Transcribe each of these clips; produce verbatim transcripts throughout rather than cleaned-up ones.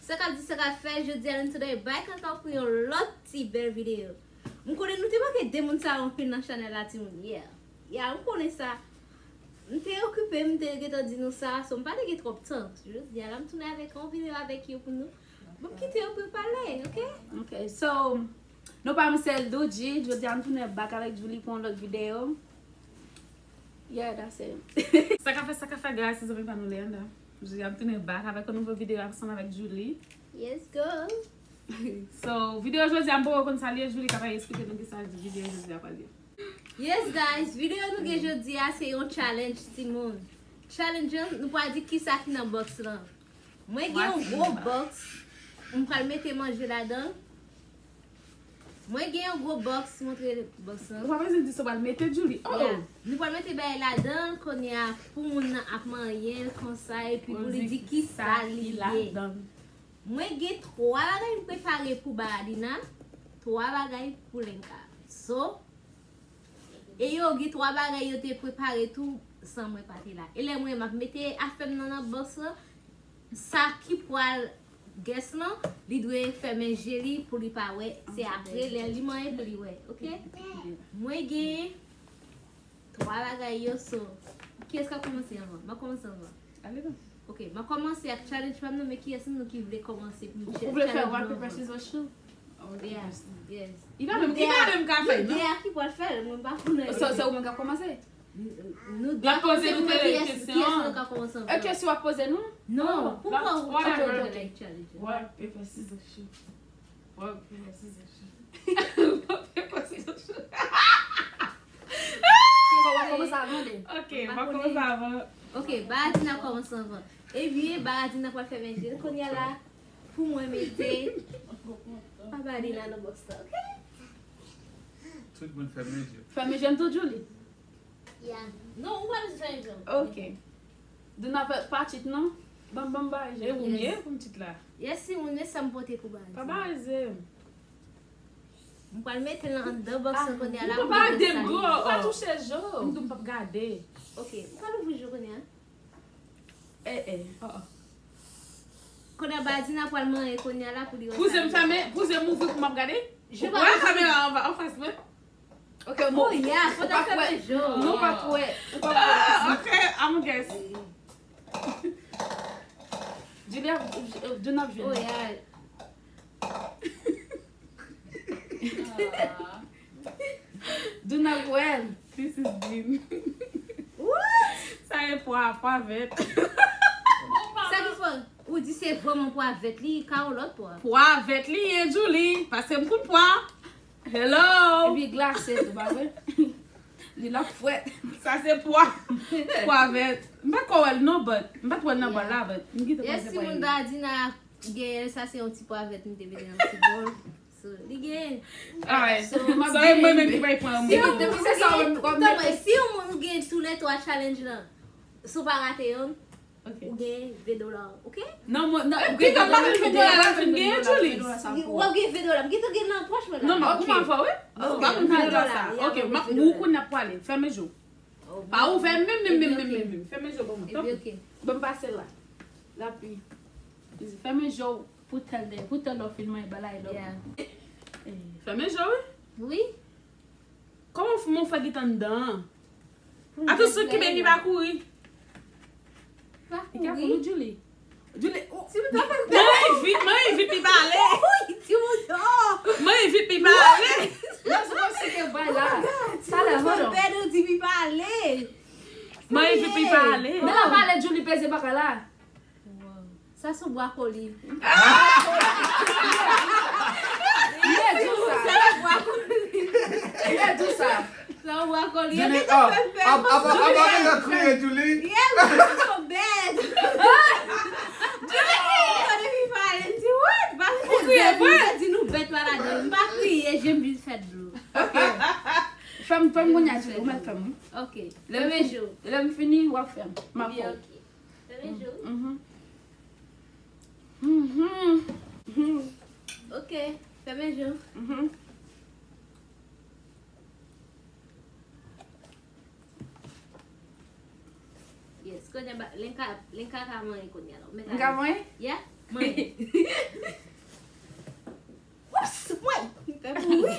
Sa k ap di, sa k ap fèt, jodi a nou tounen bak ankò pou yon lòt ti bèl videyo. M konnen nou te manke de moun sa yo anpil nan chanèl la, timoun. Yeah. Yeah, m konnen sa. M te okipe, m te gentan di nou sa, so m pa te gen twòp tan. Jodi a la, m tounen avèk yon videyo avèk yo pou nou. Bon, m kite yo pou yo pale, oke? Ok, so, nou pa m sèl Doudji, jodi a m tounen bak avèk Djouly pou yon lòt videyo. Yeah, that's it. Sa k ap fèt, sa k ap fèt, guys, se zanmi pa nou Leanda. Jodi a m tounen bak avèk yon nouvo videyo ansanm avèk Djouly. Yes, girl. So, videyo jodi a, m poko konn sa l ye, Djouly ka pral esplike nou kisa videyo jodi a pral ye. Yes, guys, videyo nou gen jodi a, se yon challenge, timoun. Challenge lan, nou pral di kisa ki nan box lan. Mwen gen yon gwo box, m pral mete manje ladan. Mwen gen yon gwo box, montre box lan. Ou pa bezwen di sa, w pral mete Djouly. Oh! Yeah. Nou pral mete bagay ladan, kounye a, pou moun nan ap manyen l konsa, epi pou li di kisa li ye. Mwen gen twa bagay m prepare pou Baradina, twa bagay pou Lenka. So, e yo gen twa bagay yo te prepare tou san mwen pa te la. E lè mwen m ap mete afè m nan nan box lan, sa ki pral guest lan, li dwe fèmen je li pou li pa wè. Se apre lè li manyen pou li wè, oke? Mwen gen twa bagay yo, so. Kiyès k ap kòmanse anvan? M ap kòmanse anvan. Ale non. Ok, m ap kòmanse ak challenge pa m nan, men kiyès nan nou ki vle kòmanse pou challenge nan anvan? Ou vle fè rock, paper, scissors, shoot? Yes, yes. Li pa menm, li pa menm ka fè, non? Nou de a ki pral fè l, mwen m pa konnen. Se, se ou menm k ap kòmanse? N-, nou de a kòmanse pou wè kiyès, kiyès nan ka kòmanse anvan. E kesyon w ap poze nou? Non, pou mwen, ou challenge. Rock, paper, scissors, shoot. Rock, paper, scissors, shoot. Rock, paper, scissors, shoot. Kiko, w ap kòmanse avan de. Ok, m ap kòmanse avan. Ok, Baradina kòmanse avan. Ebyen, Baradina pral fèmen je l kounye a la pou mwen mete pa Baradina nan box la, ok? Tout moun fèmen je. Fèmen je m tou, Djouly. Yeah. Non, ou pa bezwen fèmen je. Ok. Duna pa, pa tit non. Ban m, ban m bay je. E ou m ye pou m tit la. Yes, si moun, men sa m pote pou Baradina. Pa bay je. M pral mete l anndan box lan kounye a la pou nou gade sa li ye. Ou pa touche je w. M di w m p ap gade. Ok, m pral ouvri je w kounye a. Eh, eh. Kounye a Baradina pral manyen kounye a la pou li wè sa. Pouze m fèmen, pouze m ouvri pou m ap gade. Ou wè kamera anba, anfas mwen. Ok, oh, yeah, fò ta fèmen je w. Non, pa t wè. Ou pa t wè. Ah, ok, I'm a guess. Julia, Duna ap jwenn. Oh, yeah. Duna ap wè l. This is Dean. What? Sa e pwa, pwa vèt. Sa ki fò? Ou di se vrèman pwa vèt li, ka yon lòt pwa? Pwa vèt li ye, Djouly, paske m konn pwa. Hello. Epi glase tou, pa vre? Li la frèt. Sa se pwa. Pwa vèt. M pa t ko wè l non, but m pa t wè l nan bòl la, but m gentan panse se pwa vèt. Yes, timoun, Baradina genyen, sa se yon ti pwa vèt m te mete nan ti bòl. So, li genyen. Alright. So, so, e mwen menm ki pral pran. Si yon moun, depi se sa, ou menm, ou ap mete. Tanpri, si yon moun ou gen tou lè twa challenge lan, si w pa rate yonn, ok, ou gen ven dola, ok? Non, mwen, non, ou gen ven dola, ven dola, ven dola, ven dola, ven dola, sa pou ou. W ap gen ven dola. M gentan gen nan pòch mwen la. Non, m ap, ok, kouman fè, wi? Ok, m ap ven dola sa. Ok, m ap, ou konn n ap pwale. Fèmen je w. Pa ouvè menm, menm, menm, menm, menm, menm. Fèmen je w ban mwen. Epi, ok. Ban m pase la. Lapli. Fèmen je w pou tèl de, pou tèl lè w fin manyen bagay la. Yeah. Eh, fèmen je w, wi. Wi. Kòman w fè, w fè gentan anndan an? Atansyon, kenbe, epi pa kouri. Pa kouri. Li ka kouri, Djouly. Djouly, ou, manyen vit, manyen vit, li pa ale. Wi, timoun, oh. Manyen vit, li pa ale. Non, se kòmsi ke bay la. Talè, hold on. Pèdi, di li pa ale. Manyen vit, li pa ale. Men la pale, Djouly peze bagay la. Wow. Sa se bwakoli. Ah! Li di w sa. Se bwakoli. Li di w sa. Sa bwakoli. Djouly, oh, ap, ap, ap, ap, ap kriye, Djouly. Yeah, you so bad. Djouly, oh, depi pale, m di, what? Ou kriye vre? M di nou bèt pa ladan. M pa kriye, je m vin fè dlo. Ok. Fè m, fè m kounye a, Djouly, ou mèt fè m, wi. Ok. Fèmen je w. Lè m fini, w ap fè m. M ap fè w. Ok. Fèmen je w. Mhm. Mhm. Mhm. Ok, fèmen je w. Mhm. Yes, kounye a, Lenka, Lenka ka manyen kounye a la. Ou mèt ale. M ka manyen? Yeah. Mwen. Ups, mwen. Fè pou wi.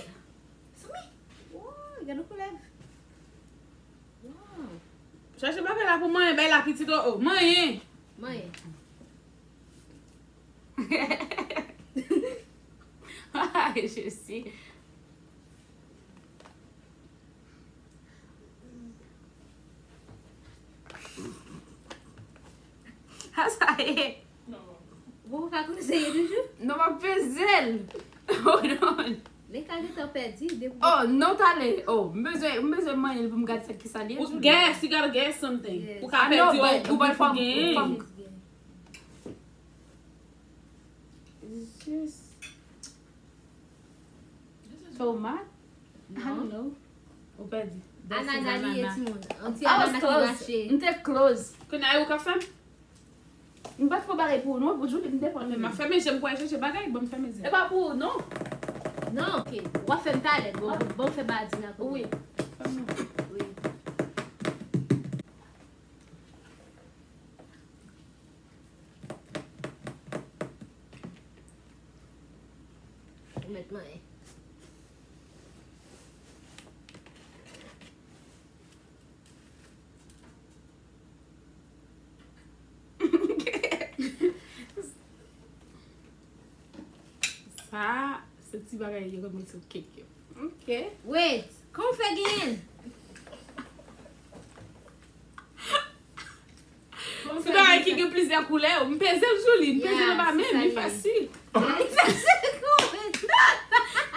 Soumi. Wow, gade koulèv. Wow. Chache bagay la pou manyen, bay la pitit, oh, oh. Manyen. Manyen. Je suis. Sa sa ye? Bon, ou ka konnen sa ye toujou? Non, m ap peze l. Oh, non. Men ka gentan pèdi, depi. Oh, non, talè. Oh, m bezwen, m bezwen manyen l pou m gade sa ki sa li ye. Guess, you gotta guess something. Yes. Ou ka pèdi, ou, ou pral fè m, ou pral fè m. Yes, yes. Tomat? I don't know. Ou pèdi. Anana li ye, timoun. Yon ti anana ki mache. M te close. Kounye a ou ka fè m? M pa t fè bagay pou ou non, pou Julie, m te pran. Men m ap fèmen je m pou al chèche bagay, ban m fèmen je. E pa pou ou non. Non, ok. W ap fè m talè. Bon, bon, fè badji la pou mwen. Wi. Wi. Ou mèt manyen. Sa, se ti bagay yo konn mete sou kèk yo. Ok. Wait, kòman w fè genyen l? Ti bagay ki gen plizyè koulè, m peze l sou li, m peze l anba men, li fasil. Li fasil kòman?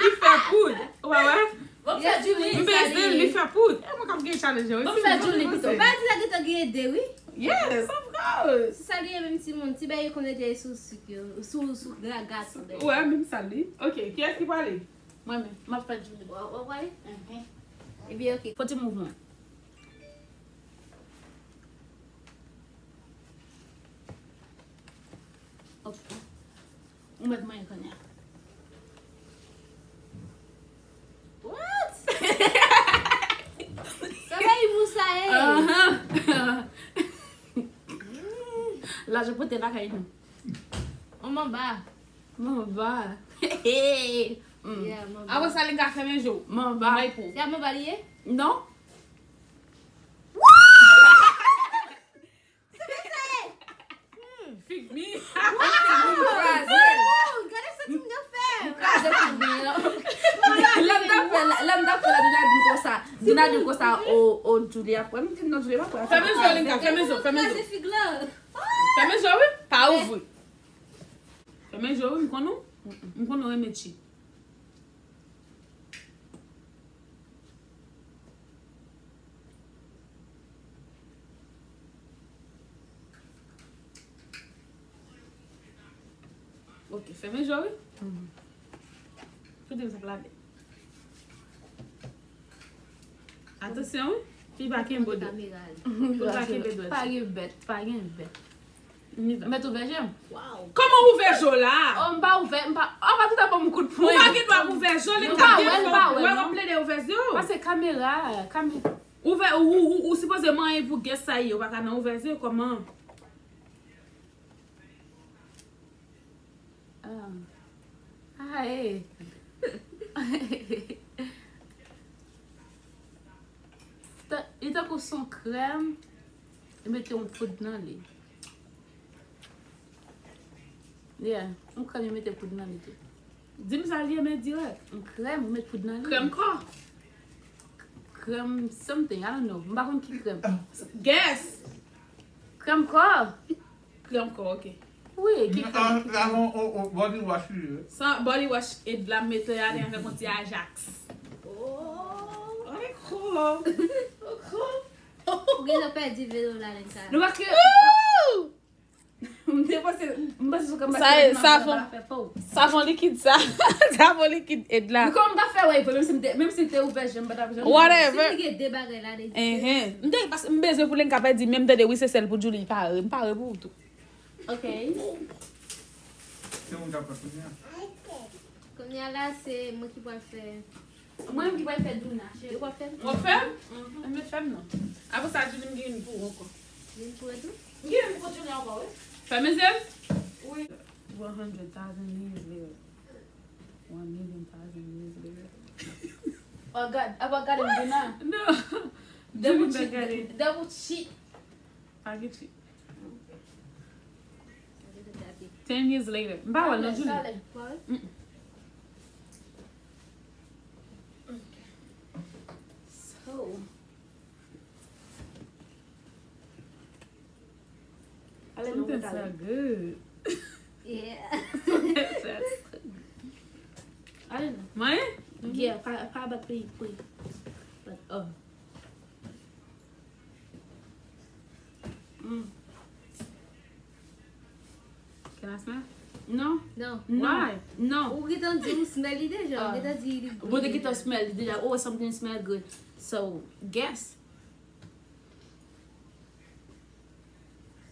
Li fè poud. Ou pa wè? Bon, m fè Julie, m peze l, li fè poud. E mwen k ap gen challenge yo. Bon, m fè Julie pito. Badji la gentan gen ede, wi. Yes, of course. Sa li ye menm timoun, ti bagay yo konn ede sou sik yo, sou, sou gra-, gato. Ou wè, menm sa li. Ok, kiyès ki prale? Mwen menm, m ap fè Julie. W ap, w ap prale? Mhm. Ebyen, ok. Fè ti mouvman. Ok. Ou mèt manyen kounye a. What? Sa bay mou sa ye? Ahan. Lajan pote lakay nou. On manba. Manba. Mm. Yeah, manba. Apre sa, li ka fèmen je w. Manba. Bay pou. Se a manba li ye? Non. Fig mi. Wow! Gade sa ti moun nan fè. M kraze fig mi an. Lè m t ap fè, lè m t ap fè la, Dina di m konsa. Dina di m konsa, o, o, Julie ap wè. M di non, Julie pa wè. Fèmen je w, Linka, fèmen je w, fèmen je w. Kraze fig la. Fèmen je w, wi. Pa ouvri. Fèmen je w, wi, m konn ou. M konn ou renmen chi. Ok, fèmen je w, wi. Kote m sa plave? Atansyon, wi. Fi pa kenbe dwèt. Fi pa kenbe dwèt. Pa gen bèt, pa gen bèt. Mèt ouvè je m. Kòman ouvè je w la? Oh, m pa ouvè, m pa, oh, pa tout ap ban m kout pwen. Ou pa gen dwa ouvè je w, li ka gen fò. Ou pa wè, ou plede ouvè je w. Pase kamera, kamera. Ouvè, ou, ou, ou, ou sipoze manyen pou guess sa ye, ou pa ka nan ouvè je w, kòman? Ah. Ah, eh. Ta-, li tankou se yon krèm, li mete yon poud nan li. Yeah, yon krèm, li mete poud nan li tou. Di m sa l ye, men dirèk. Yon krèm, ou met poud nan li. Krèm kò? Krèm something, I don't know. M pa konn ki krèm. Guess! Krèm kò. Krèm kò, ok. Wi, ki krèm, ki krèm? Sa se yon, yon, yon body wash li ye. Sa body wash e dla m mete ale avèk yon ti Ajax. Oh. Ay, kò. Ou genlè pèdi velo la, Linka. Nou pa ke. M te panse, m panse sou kòm sa, savon likid sa. Savon likid e dla. Men kòman m ta fè wè, menm si m te, menm si m te ouvè je m, m pa t ap janm. Whatever. Si li gen de bagay la, li. Enhen. M te, paske m bezwen pou Linka pèdi, men m tande wi se sèl pou Julie, pare, m pare pou ou tou. Ok. Se ou k ap pran kounye a? Kounye a la, se mwen ki pral fè. Mwen menm ki pral fè Duna, cheri. Ou pral fè? W ap fè? Mhm. Enben fè m non. Apre sa, Julie, m gen youn pou ou ankò. Youn pou ou tou? M gen youn pou Julie ankò, wi. Fèmen je m? Wi. One hundred thousand years later. One million thousand years later. Oh God, apa gade m di nan? No. Double cheat, double cheat. Pa gen cheat. Ten years later. M pa wè l non, Julie. Mm-mm. So, ale non, mwen t ale. Good. Yeah. Ale non. Mwen? Yeah, pa, pa bat pri, pri. But, oh. Mm. Can I smell? No. No. Why? No. Ou gentan di ou smell li deja, ou gentan di li. Ou te gentan smell li deja. Oh, something smell good. So, guess.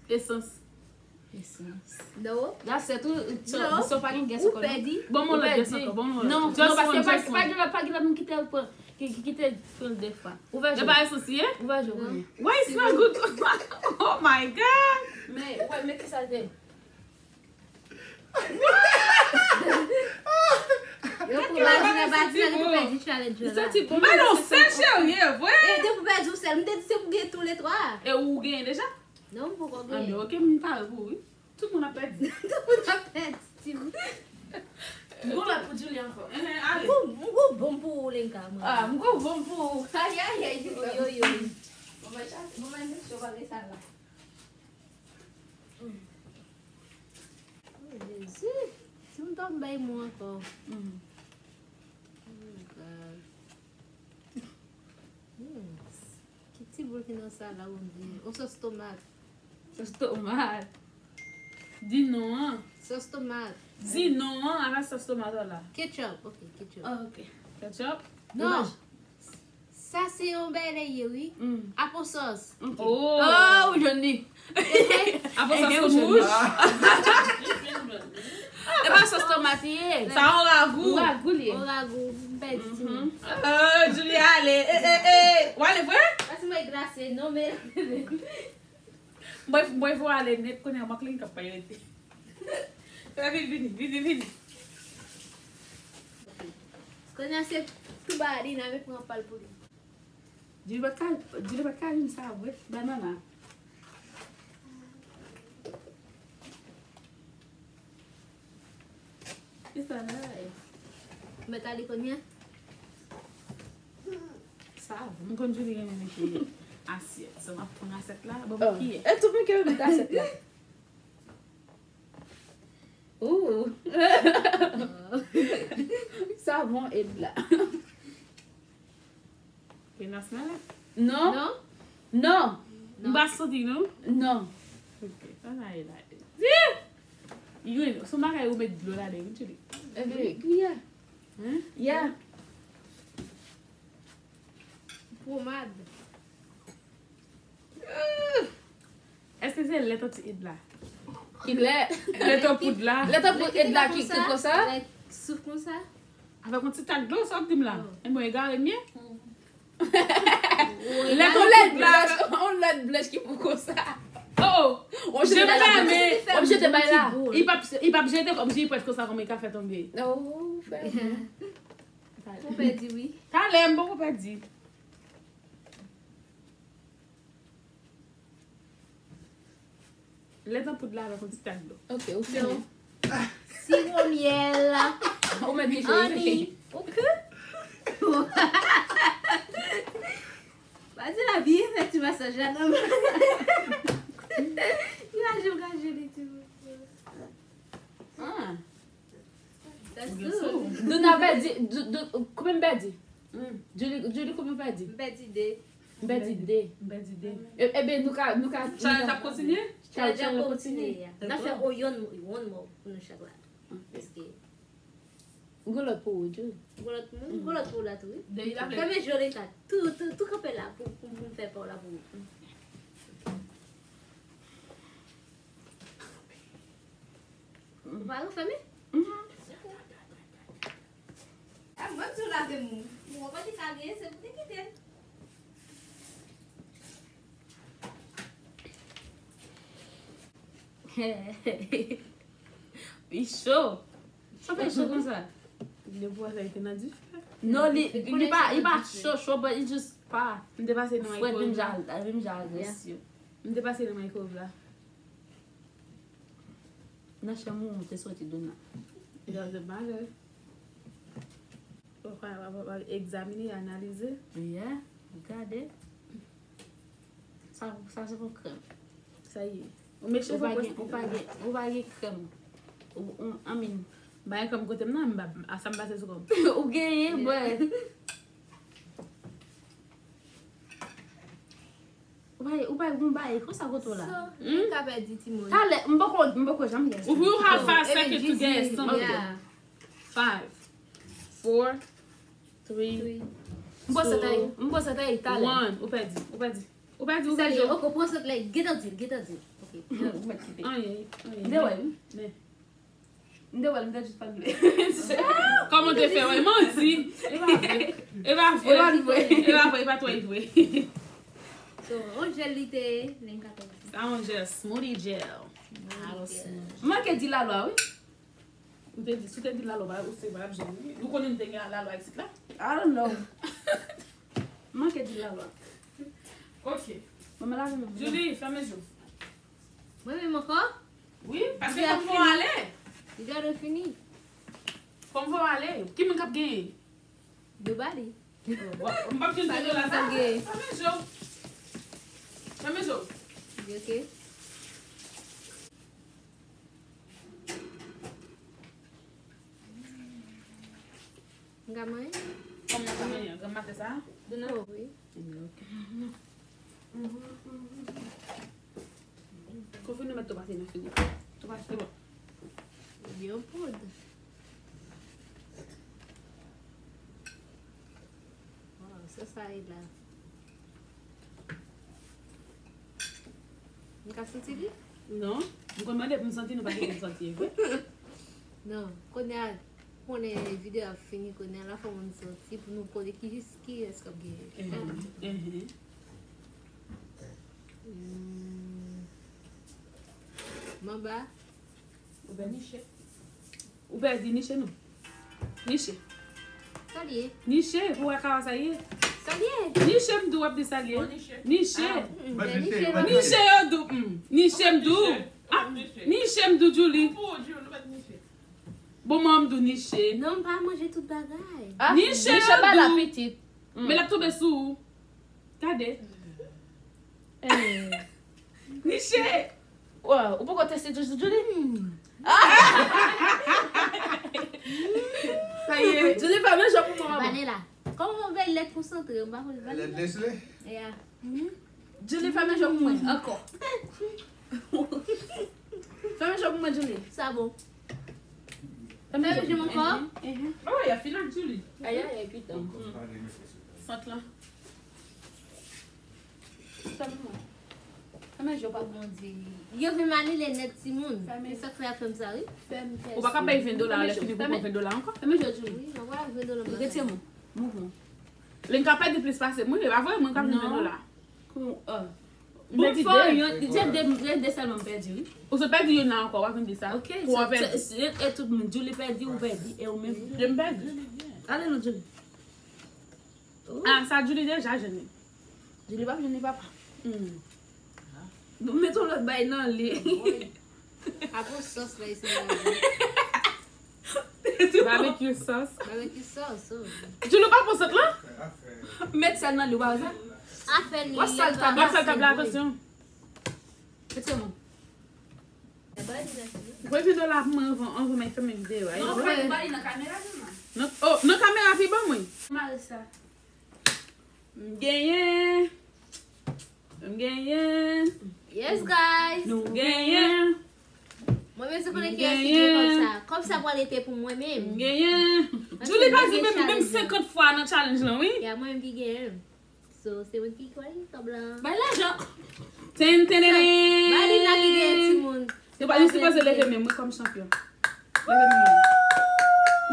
Esans. Esans. No. That's it. Ou, so, so pa gen guess ankò, non? Ou pèdi. Bon, mwen lòt guess ankò. Bon, mwen lòt. Non, non, paske pa, pa gen lòt, pa gen lòt moun ki te pran, ki, ki, ki te pran de fwa. Ou va jwe. E pa esans li ye? Ou va jwe, ou konnen. Why it's not good? Oh my God! Men, wè, men kisa l te? Yo, pou Badina, Badina, li pou pèdi challenge la. Li santi bon. Mwen non, sèl cheri, e vre? E depi w pèdi yon sèl, m te di se pou gen tou le twa. E ou genyen deja? Non, m poko genyen. Ah, men ok, m pare pou ou, wi. Tout moun ap pèdi. Tout moun ap pèdi, Steven. M gon lòt pou Julie ankò. Enhen, ale. M gon, m gon bon pou ou, Lenka, mwen. Ah, m gon bon pou ou. Ayayay, Julie. Yo, yo. Bon, mwen chak, bon, mwen menm, yo pa gen sa la. Oh, Jezi. Si m t ap bay mwen ankò. Mm. Oh, God. Yes. Ki ti boul ki nan sa la, Wendy? Yon sòs tomat. Sòs tomat. Di non an. Sòs tomat. Di non an, ala sòs tomat la. Ketchup, ok, ketchup. Ah, ok. Ketchup? Non. Sa se yon bagay li ye, wi. Mm. Apo sòs. Ok. Oh. Oh, ou jwenn li. Apo sòs wouj. E pa sòs tomat li ye. Sa yon ragou. Ragou li ye. Yon ragou, m pèdi ti moun. Oh, Julie ale. E, e, e. Ou ale vre? Pase mwen glase, non, men. Mwen, mwen vou ale nèt kounye a, mwen klin kap pa rete. Vini, vini, vini, vini. Kounye a se tou ba li nan men pran pal pou li. Dili pa t ka, Dili pa t ka jwenn sa vre. Banana. Kisa la ye? Mèt ale kounye a? Sa, m konn Julie renmen mete asyèt. So, m ap pran asyèt la, ban m kiyè. E tou pran kiyè mete asyèt la. Ooh. Savon Edla. Penas nan la? Non. Non? Non. M pa santi, non? Non. Ok, sa sa ye la? Ih! Yon, se yon bagay ou met dlo ladan, wi, Julie. Epi, kiyè. Hein? Yeah. Pomad. Èske se lèt anti id la? Ki lèt? Lèt an poud la. Lèt an poud id la ki, ki konsa? Lèt souf konsa? Avèk yon ti tak dlo, sa w ap di m la? Oh. E mwen egare m ye? Lèt an poud la. Yon lèt blanch ki pou konsa. Oh, oh. Je m fèmen. Oblije te bay la. Li p ap, li p ap jete kòmsi li prèt konsa, kòman li ka fè tonbe? Oh, fè. Ou pèdi, wi. Talè, m poko pèdi. Lèt an poud la avèk yon ti tak dlo. Ok, ou fini. Siwo myèl. Ou mèt byen cheri. Anni. Ok. Pase la byen fè ti masaj la nan men. Imajine w ka jere ti masaj. Ah. That's good. Duna pèdi, Du-, Du-, konbyen m pèdi? Hmm. Julie, Julie, konbyen w pèdi? M pèdi de. M pèdi de. M pèdi de. E, ebyen, nou ka, nou ka, challenge ap kontinye? Challenge ap kontinye. N ap fè o-, yon, yon mò pou nou chak la. Paske. M gen lòt pou ou, Julie. M gen lòt, m gen lòt pou ou la tou, wi. Fèmen je w, Lenka. Tou, tou, tou kanpe la pou, pou, pou m fè pa w la pou ou. Ou pa refèmen? Mhm. A, mwen di w lave m. Ou pa di ka gen, se pou te kite l. Li cho. Sa fè cho konsa? Depi w wè sa, li te nan dife. Non, li, li pa, li pa cho, cho, but it just pa. M te pase nan frèt, menm jan, menm jan rès yo. M te pase nan microwave la. Nan chanm ou te soti Dona. It doesn't matter. Ou pa, pa, pa, pa egzamine, analize. Yeah, gade. Sa, sa se pou krèm. Sa ye. Ou met cheve pwès. Ou pa gen, ou pa gen krèm. Ou, ou, I mean. Ba gen krèm kote m nan, m ba, a sa m pase sou kò m. Ou genyen, bwè. Ou pa, ou pa gon bagay konsa kote w la. So, hmm? Li ka pèdi timoun. Talè, m poko, m poko janm guess. If you have five seconds to guess something. Yeah. Five, four, three, two, one. M pran sant la, m pran sant la, talè. Ou pèdi, ou pèdi. Ou pèdi, ou pèdi. Ok, pran sant la, gentan di l, gentan di l. Ok. Ou mèt kite. Anyen, anyen. M te wè, wi. Men. M te wè l, m te jis pa t vle. Kòman w te fè wè? Manti. E pa vre. E pa vre. E pa vre. E pa vre, e pa twò vre. So, yon jèl li te ye, lè m ka fè sa. Sa yon jèl, smoothie gel. Smoothie gel. M manke di lalwa, wi. M te di, si w te di lalwa, ou se pa ap jwenn li. Nou konnen m te gen lalwa isit la. I don't know. M manke di lalwa. Ok. Mwen, mwen lave men m. Julie, fèmen je w. Mwen menm ankò? Wi, paske fò m voye w ale. Li gade fini. Fò m voye w ale. Ki moun k ap genyen? Nobody. M p ap jwenn de dola sa. Fèmen je w. Fèmen je w. Ok. M ka manyen? Kòman w ka manyen? Granm maten sa? Dona? Oh, wi. Ok. Konfime mèt tou pase nan figi. Tou pase bon. Yon poud. Waw, sa sa ye la. M ka santi li? Non. M konn mande pou m santi, nou pa kite m santi, e vre? Non, kounye a, konnen videyo a ap fini, kounye a la fò moun santi pou nou konnen ki jis ki èske ap genyen. Mhm, mhm. Hmm. Manba. Ou bèl niche. Ou pèdi niche non. Niche. Sa l ye? Niche, pou wè kawa sa ye. Sa l ye? Niche m di w ap di sa l ye. Niche. Ah, mm, niche, niche yo di w, mm. Niche m di w. Ah, niche m di w, Julie. Bon, mwen m di w niche. Non, m pa manje tout bagay. Ah, niche yo di w. Men l ap tonbe sou ou. Gade. Eh. Niche! Wow, ou poko teste Julie? Sa ye, Julie pa menm jan pou mwen. Vanilla. Kòman w vle lèt konsantre? M pa konn vanilla. Lèt Nestlé? Yeah. Julie pa menm jan pou mwen ankò. Fèmen je w pou mwen, Julie. Sa bon. Fèmen je w ankò. Oh, y ap fini ak Julie. Ay, ay, ay, pitan. Sant lan. Fèmen je w pa. Bondye. Yo vin manile nèt timoun. Se sa k fè y ap fè m sa, wi. Ou pa ka bay ven dola, lè fini pou pran ven dola ankò. Fèmen je w, Julie. Wi, mwen pa ven dola. Retire mwen. Mouvman. Lè m ka pèdi plis pase mwen, e pa vre, mwen ka vin ven dola. Kou, ah. Bon, fò yon, se de, de, de sèlman m pèdi, wi. Ou se pèdi youn nan ankò, w ap vin di sa. Ok, pou w pèdi. E tout moun, Julie pèdi, ou pèdi, e ou menm? Je m pèdi. Ale non, Julie. Ah, sa Julie deja jwenn li. Julie p ap jwenn li, papa. Hmm. Bon, met yon lòt bay nan li. Apre sòs la, isi la. Barbecue sauce. Barbecue sauce, oh. Julie pa pran sant lan? Met sèl nan li, w pa wè sa? Afè li. Wè sèl tab la, atansyon. Mete mwen. Voye videyo la pou mwen anvan, anvan mwen fèmen videyo a. Non, fè bali nan kamera sèlman. Nan, oh, nan kamera pi bon mwen. Mare sa. M genyen. M genyen. Yes, guys. Nou genyen. Mwen menm se konnen ki genyen kòb sa. Kòb sa pral rete pou mwen menm. M genyen. Julie pa di menm, menm senkant fwa nan challenge lan, wi. Ya, mwen menm ki genyen. So, se mwen ki kwè li, kòb la. Bay lajan. Ten, ten, ten, ten. Marina ki genyen timoun. Nou pa, nou sipoze leve men, mwen kòm chanpyon. Leve men.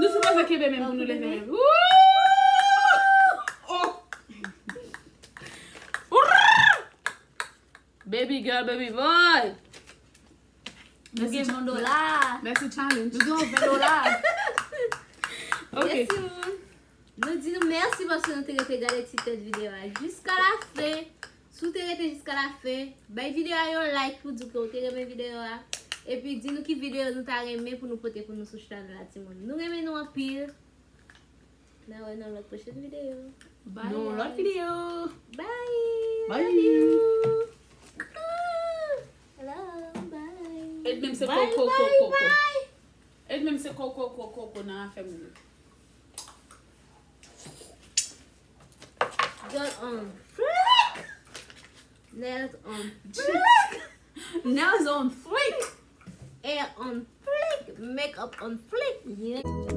Nou sipoze kenbe men pou nou leve men. Woo! Oh! Woo! Baby girl, baby boy. Nou gen ven dola. Mèsi challenge. Nou gen ven dola. Ok. Mèsi, moun. Nou di nou mèsi paske nou te rete gade ti tèt videyo a jiska la fen. Si w te rete jiska la fen, bay videyo a yon like pou di ke w te renmen videyo a. Epi di nou ki videyo nou ta renmen pou nou pote pou nou sou chanèl la, timoun. Nou renmen nou anpil. N a wè nan lòt pwochèn videyo. Nou yon lòt videyo. Bye. Bye. Love you. Love, bye. Edmem se Bye, koko bye, koko. Bye. Edmem se koko koko koko nan afè moun yo. Girl on flick. Nails on flick. Nails on fleek. Hair on flick. Makeup on flick. Yeah.